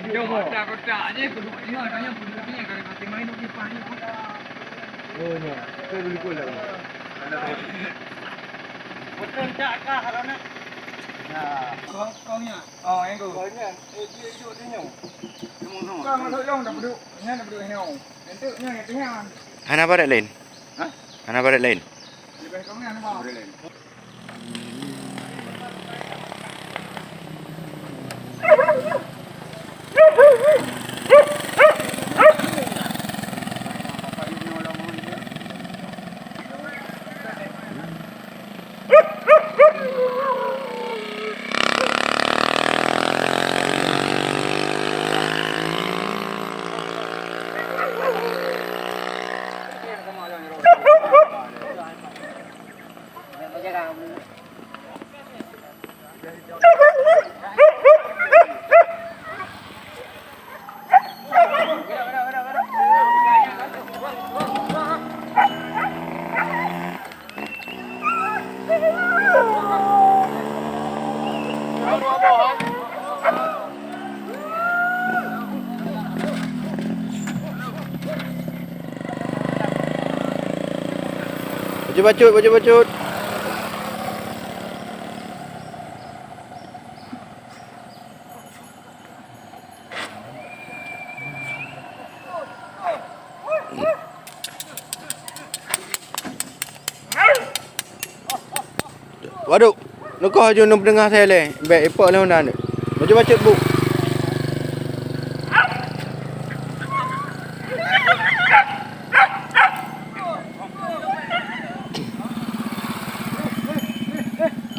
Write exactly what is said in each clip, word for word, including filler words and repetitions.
Jom, ada kotak je, kudu tengok, tanya kudu tanya, kalau kata main duk kipas ni. Oh, nyo. Saya boleh pulang. Betul tak kah, Rona? Ya. Kau, kau nya. Oh, yang tu. Kau nya. Eh, dia duduk di nyo. Kau masuk jom, dah duduk. Nya dah duduk nyo. Entuk nya, nya tengah. Hana barek lain? Hah? Hana barek lain? Lebih kau nya, nampak? Barek lain. Baju bacut, baju bacut. Waduh, neukoh laju ngon peuteungoh asai lé, bèk ipok lé Honda nyoe. Baju bacut bu.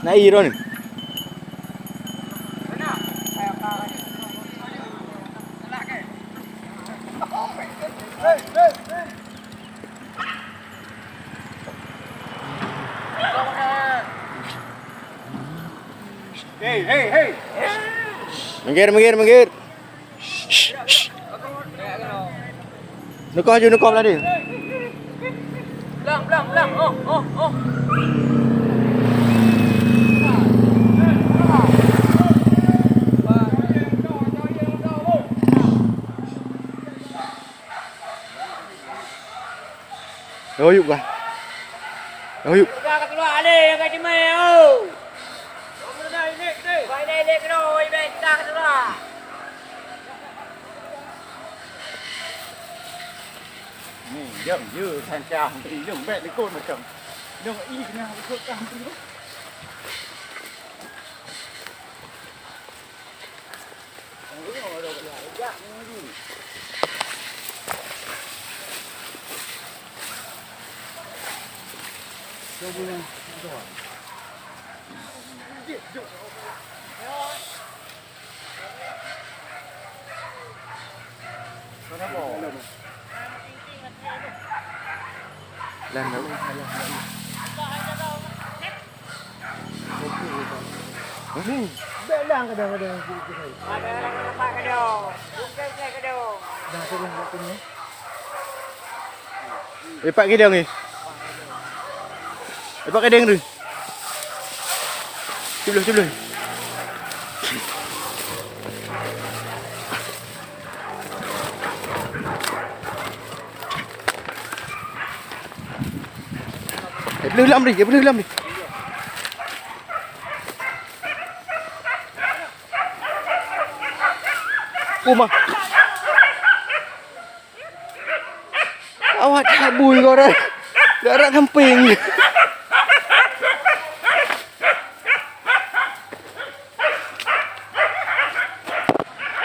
Na i droeneuh. Hei, hei, hei. Minggir, minggir, minggir. Neukoh laju, neukoh laju. Blang, blang, blang. Oh, oh, oh. Royuk kah? Royuk. Ka keuluwa alé nyang ka jimé, oh. Ka ilé, ilé keudroe, ibèe ka keuluwa. Ni, jeuem, jeuem, sancang, jeuem, bèk likot macam. Jeuem, ih, keuneuk likot kah, macam tu. Lan. Bèk lang kadang-kadang. Ada orang nampak kadang. Bukan saya kadang. Dah, turun, turun, ya. Eh, pat keudéng ni. Eh, pat keudéng tu. Cubloh, cubloh. Eh, beuleuh lam ni, eh, beuleuh lam ni. Uma. Awak cabui kau dah. Dah rak samping.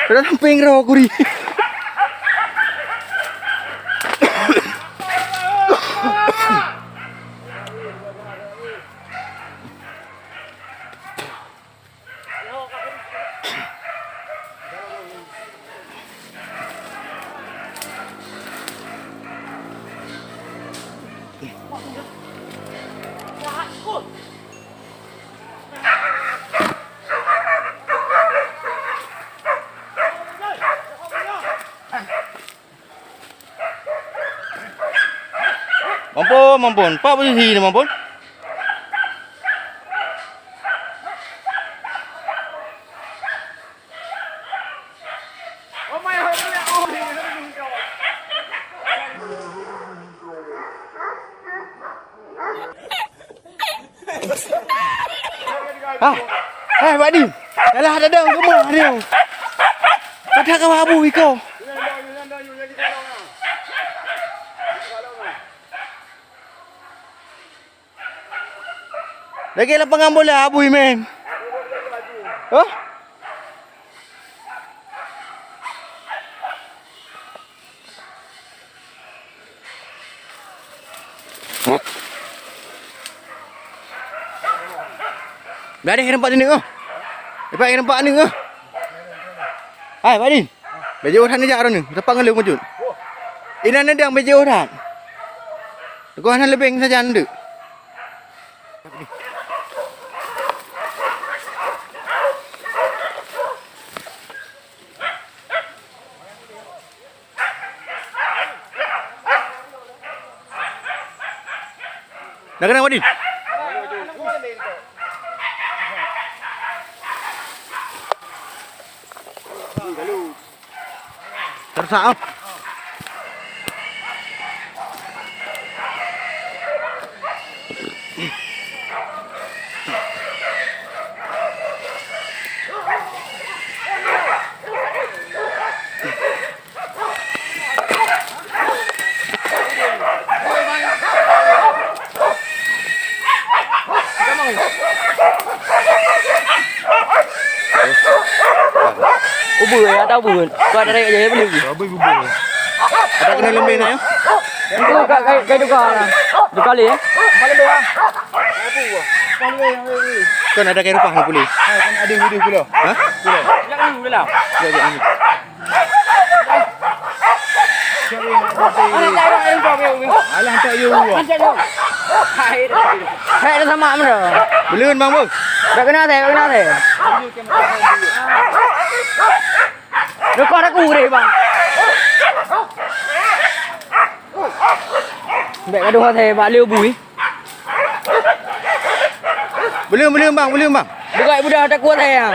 Dah samping roh kuri. Mampun, mampun. Pat posisi ni, mampun. Ah, eh, Pak Din. Yalah, ada dong, kamu hari ni. Ada kawan abu iko. Lagèe lapangan bola, abui, men. Hah? Blah deh, nampak sini, oh. Nampak, nampak ni, oh. Hai, Pak Din. Bèk jiôh that neujak droeneuh, teupang ngon lôn meukeujot. Inan neudang bèk jiôh that. Teungoh hana leubèng sajan deuk. Na keunong, Wadin? Teurusak, oh. Ubeut, ya, tak ubeut. Kau ada raya je, boleh. Habis bubur. Ada kena lembing nak, ya? Itu kat, kat, kat tukar lah. Tukar leh, ya? Kan ada kain rupah nak boleh. Ha, kan ada video pula. Ha? Pula. Jangan dulu lah. Ya, ya, ya. Alah, tak ada orang. Alah, tak ada orang. Hai, dah sama mana? Belum, Bang, Bos. Dah kenal saya, dah kenal saya. Dekat aku deh, Bang. Bèk gadoh asai bak lé bui. Belum, belum, Bang, belum, Bang. Dekat budak takut saya.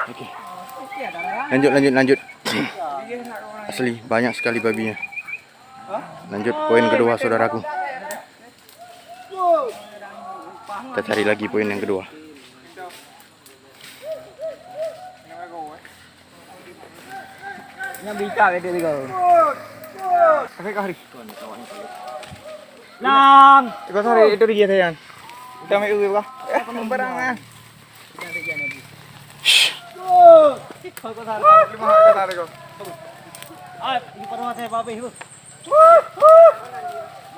Oke. Lanjut, lanjut, lanjut. Asli, banyak sekali babinya. Lanjut poin kedua, saudaraku. Kita cari lagi poin yang kedua. Nyan bita kata dia kau. Sampai kau hari. Nang. Kau sehari itu dia sayang. Kita ambil dulu, kah? Eh, barang, ah. Shh. Kau sehari. Lima hari kau sehari kau. Ah, di rumah saya, Pak Abis, tu.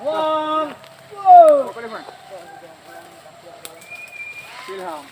Wong. Ilham.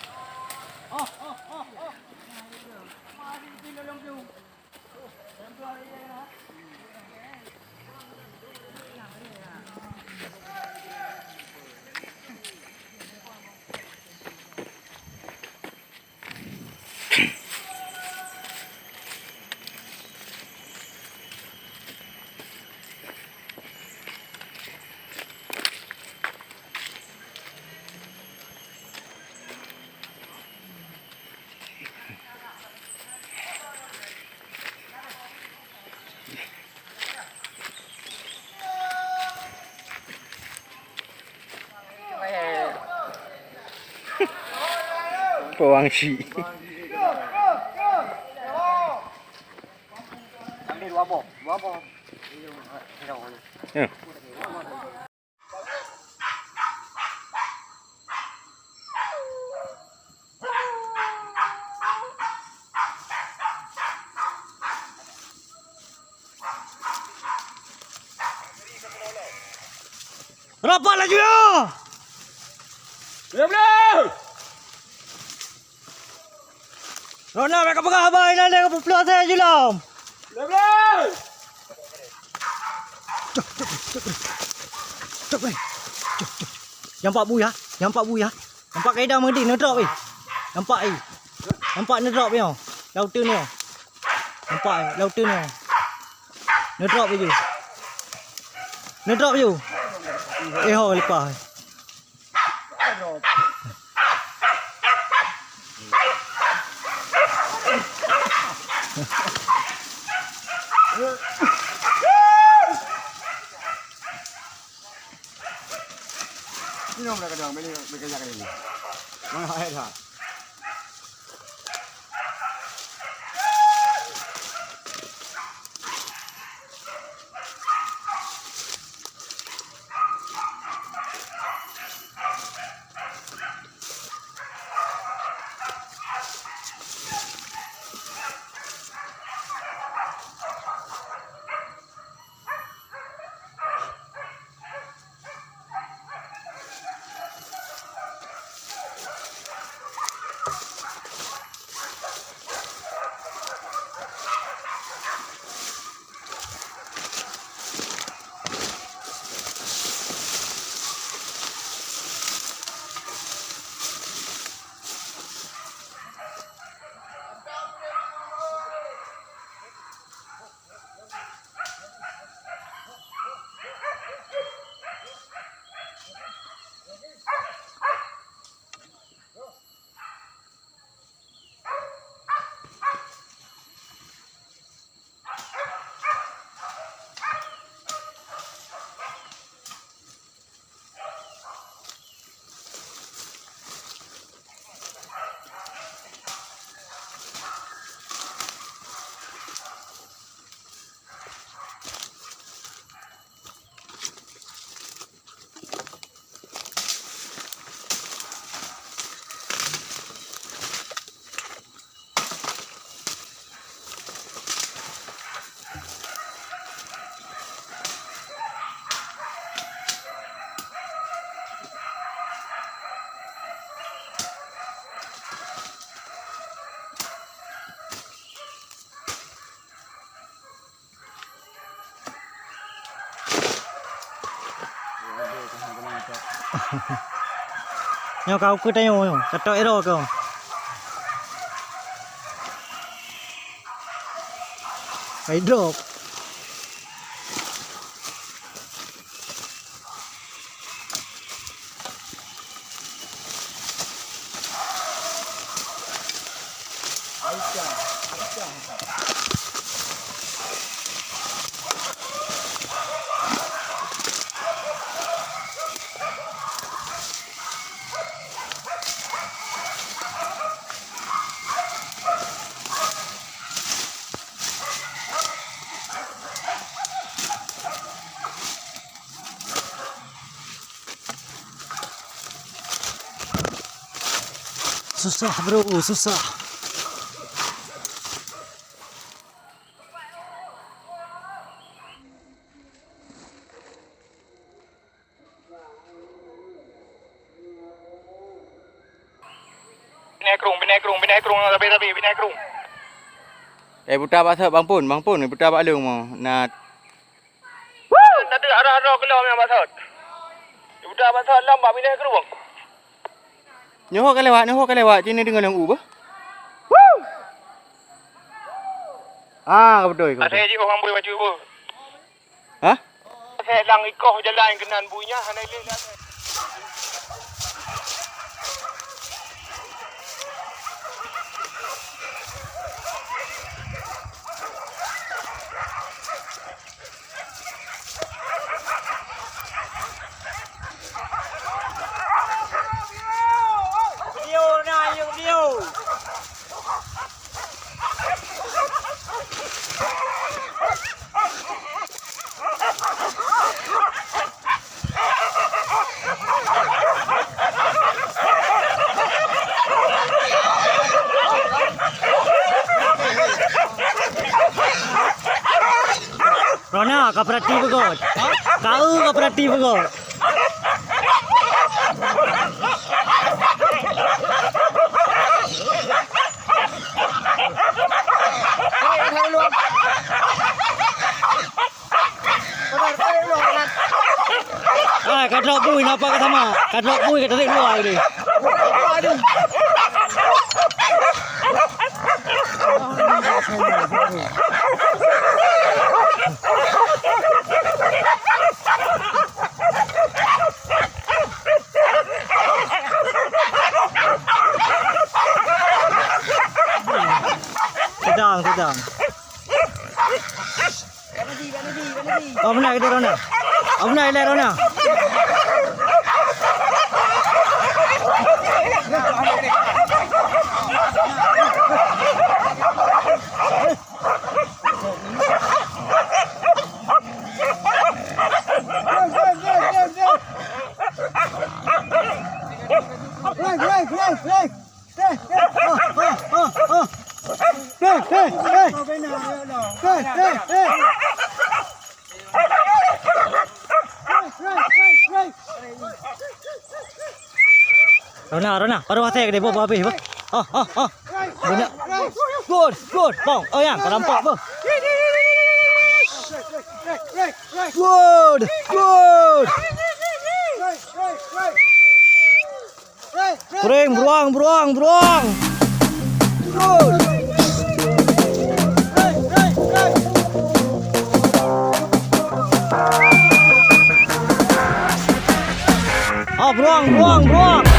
Pawang si. Ambil dua boh, dua boh. Ya. Rapat laju ya! Boleh, boleh! Rona, mereka peugah haba inan lé peuplueng asai ju lom. Boleh, boleh! Cok, cok, cok, cok. Cok, cok. Jampak bu ya, jampak bu ya. Nampak kaedah meudeh neudrop eh. Nampak eh. Nampak neudrop nyoe. Lam uteuen nyoe. Nampak eh, lam uteuen nyoe. Neudrop laju. Neudrop laju. Eh ho leupah. Ini orang kadang beli beli kejak ini. Mana hai dah? Nyoe ka ukeue tanyoe nyoe, ka trok ero kong. Hai drop. Susah, bro, susah. Binèh krueng, binèh krueng, binèh krueng, rabe-rabe, binèh krueng. Eh, buta bak sot, Bang Pun, Bang Pun, buta bak lôn mo. Na. Tadi arah-arah keulom nyang bak sot. Buta bak sot lom bak binèh krueng. Nyoe ka lewat, nyoe ka lewat, sini deungon lôn u beuh. Ah, ka beutôi, ka beutôi. Ada je orang boleh baju beuh. Hah? Saya lang ikoh jalan keunan bui nyan, hana ileh dah. Video na, yuk video. Rona ka peurati beugôt. Kau ka peurati beugôt. Ah, ka drop bu, Kenapa ka sama? Ka trok bui ka tarék luwa tadi. Sedang, sedang. Oh, beuna kita Rona. Oh, beuna kita Rona. Break, break, break, break. Rona, Rona, baru hati gede, boh, boh, habis, boh. Oh, oh, oh. Banyak. Good, good. Bang, oh, yang, terdampak, boh. Good, good. Kering, beruang, beruang, beruang. Good. Ah, beruang, beruang, beruang.